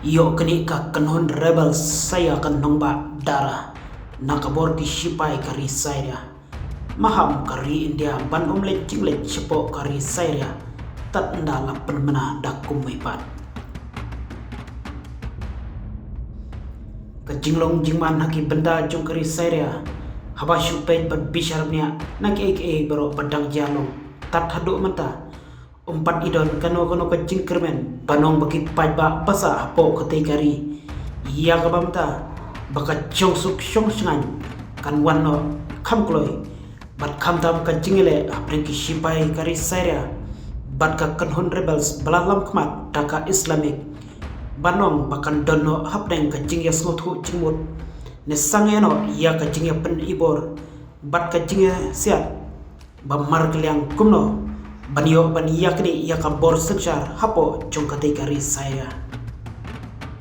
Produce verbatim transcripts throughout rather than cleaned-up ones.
Ïoh knieh ka kynhun rebel sa ïa ka nongbah Dara na ka bor ki shipai ka ri Syria. Maham ka ri India ban ym leit jingleit shapoh ka ri Syria, tad ynda la pynbna da kumwei pat. Ka jinglong jingman ha ki bynta jong ka ri Syria haba shu peit bad bishar bniah na kiei kiei baroh ba dang jia long, tad haduh mynta ym pat i don kano kano ka jingkyrmen ban ong ba ki paidbah ba sah hapoh katei ka ri ïa kaba mynta ba ka shongsuk shongshngaiñ kan wan noh kham kloi. Bad khamtam ka jingïaleh hapdeng ki shipai ka ri Syria bad ka kynhun rebels ba la lam khmat da ka Islamic, ban ong ba kan don noh hapdeng ka jingïasngewthuh jingmut ne sangeh noh ïa ka jingïapynibor bad ka jingïasiat ba markylliang kumno ban ïoh ban ïaknieh ïa ka bor synshar hapoh jong katei ka ri Syria.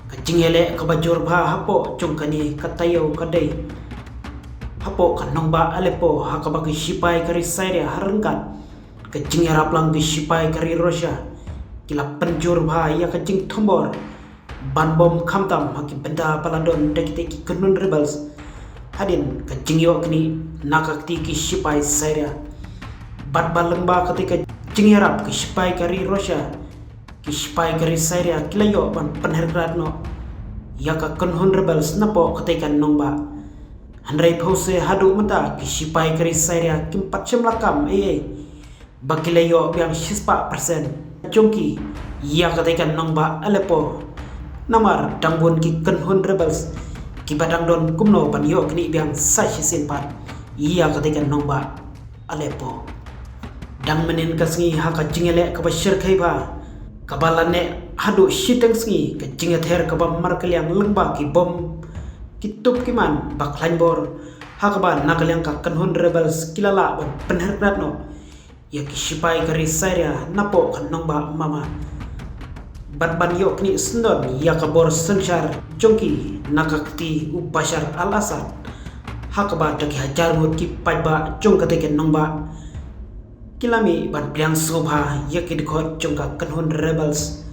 Ka jingïaleh kaba jur bha hapoh jong kane ka taïew ka dei hapoh ka nongbah Aleppo, ha kaba ki shipai ka ri Syria ha ryngkat ka jingïarap lang ki shipai ka ri Russia ki la pynjur bha ïa ka jingthombor ban bom khamtam ha ki bynta ba la don da kitei ki kynhun rebels. Hadien ka jingïoh knieh na ka kti ki shipai Syria bad ba lyngba katei ka jingïarap ki shipai ka ri Russia, ki shipai ka ri Syria ki la ïoh ban pynherkrat noh ïa ka kynhun rebels napoh katei ka nongbah. Hynrei phewse haduh mynta ki shipai ka ri Syria kim pat shym la kam ei ei ba ki la ïoh biang shispah persen jong ki ïa katei ka nongbah Aleppo. Namar dang bun ki kynhun rebels kiba dang don kumno ban ïoh knieh biang sa shisien pat ïa katei ka nongbah Aleppo. Dang mynnin ka sngi ha ka jingïaleh kaba shyrkhei bha kaba la neh haduh shiteng sngi, ka jingïather kaba markylliang lyngba ki bom ki tup ki man ba khlaiñ bor, ha kaba na ka liang ka kynhun rebels ki la lah ban pynherkrat noh ïa ki shipai ka ri Syria napoh ka nongbah Mama bad ban ïoh knieh syndon ïa ka bor synshar jong ki na ka kti u Bashar al-Assad, ha kaba da ki hajar ngut ki paidbah jong katei ka nongbah ki la mih ban pliang sngewbha ïa ki dkhot jong ka kynhun rebels.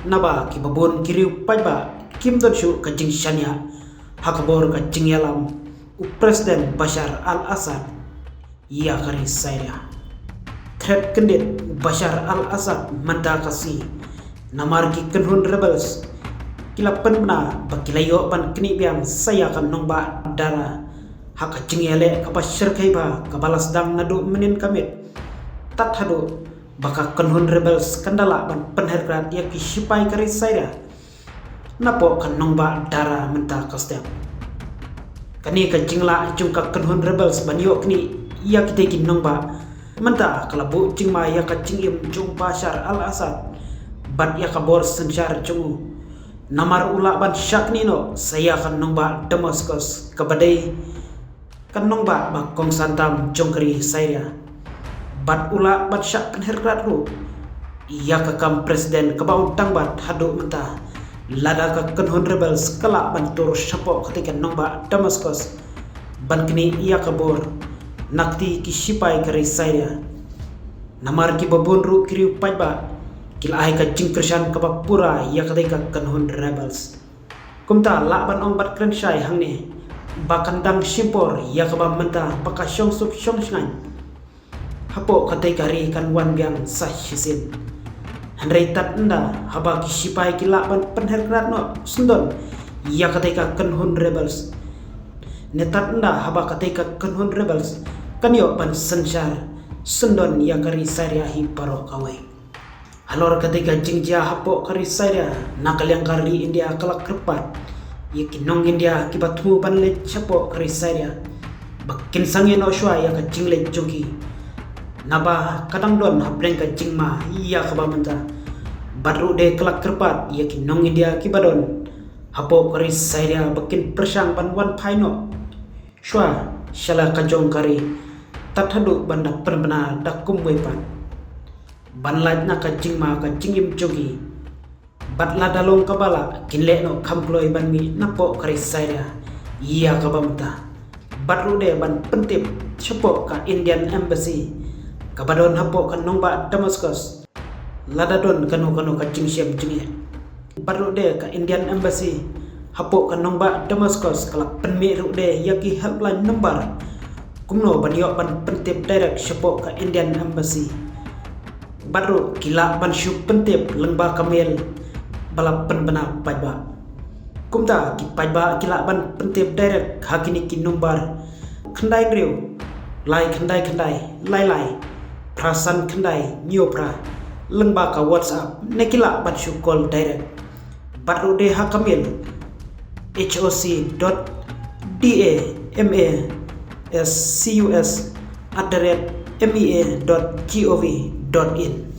Naba kiba bun ki riew paidbah kim don shuh ka jingshaniah ha ka bor ka jingïalam u President Bashar al-Assad ïa ka ri Syria. Thret kyndit u Bashar al-Assad mynta ka sngi namar ki kynhun rebels ki la pynbna ba ki la ïoh ban knieh biang sa ïa ka nongbah Dara ha ka jingïaleh kaba shyrkhei bha kaba la sdang naduh mynnin ka miet tad haduh ba ka kynhun rebels kan da lah ban pynherkrat ïa ki shipai ka ri Syria napoh ka nongbah Dara mynta ka step. Kane ka jinglah jong ka kynhun rebels ban ïoh knieh ïa kitei ki nongbah mynta ka la buh jingma ïa ka jingim jong Bashar al-Assad bad ïa ka bor synshar jong u. Namar u lah ban shah knieh noh sa ïa ka nongbah Damascus kaba dei ka nongbah ba kongsan tam jong ka ri Syria. Bad u lah ban shah pynherkrat ruh ïa ka kam president kaba u tang bad haduh mynta lada ka kynhun rebels ka lah ban tur shapoh katei ka nongbah Damascus ban knieh ïa ka bor na kti ki shipai ka ri Syria. Namar kiba bun ruh ki riew paidbah ki la ai ka jingkyrshan kaba pura ïa katei ka kynhun rebels. Kumta lah ban ong bad kren shai hangne ba kan dang shimpor ïa kaba mynta ba ka shongsuk shongshngaiñ hapoh katei ka ri kan wan biang sa shisien. Hynrei tad ynda haba ki shipai ki lah ban pynherkrat noh syndon ïa katei ka kynhun rebels, ne tad ynda haba katei ka kynhun rebels kan ïoh ban synshar syndon ïa ka ri Syria hi baroh kawei. Halor katei ka jingjia hapoh ka ri Syria, na ka liang ka ri India ka la kyrpad ïa ki nong India kiba thmu ban leit shapoh ka ri Syria ba kin sangeh noh shuwa ïa ka jingleit jong ki. Naba ka dang don hapdeng ka jingma ïa kaba mynta. Bad ruh de ka la kyrpad ïa ki nong India kiba don hapoh ka ri Syria ba kin pyrshang ban wan phai noh shuwa sha la ka jong ka ri tad haduh ban da pynbna da kumwei pat ban lait na ka jingma ka jingim jong ki. Bad lada long kaba lah kin leh noh kham kloi ban mih napoh ka ri Syria ïa kaba mynta. Bad ruh de ban pyntip shapoh ka Indian Embassy kaba don hapoh ka nongbah Damascus lada don kano kano ka jingshem jingeh. Bad ruh de ka Indian Embassy hapoh ka nongbah Damascus ka la pynmih ruh de ïa ki helpline number kumno ban ïoh ban pyntip direct shapoh ka Indian Embassy. Bad ruh ki lah ban shu pyntip lyngba ka mail ba la pynbna paidbah. Kumta ki paidbah ki lah ban pyntip direct ha kine ki number khyndai hynriew lai khyndai khyndai lai lai phra san khyndai hynñiew phra lyngba ka WhatsApp ne ki lah ban shu call direct. Bad ruh de ha ka mail hoc dot damascus at the rate mea dot gov dot in.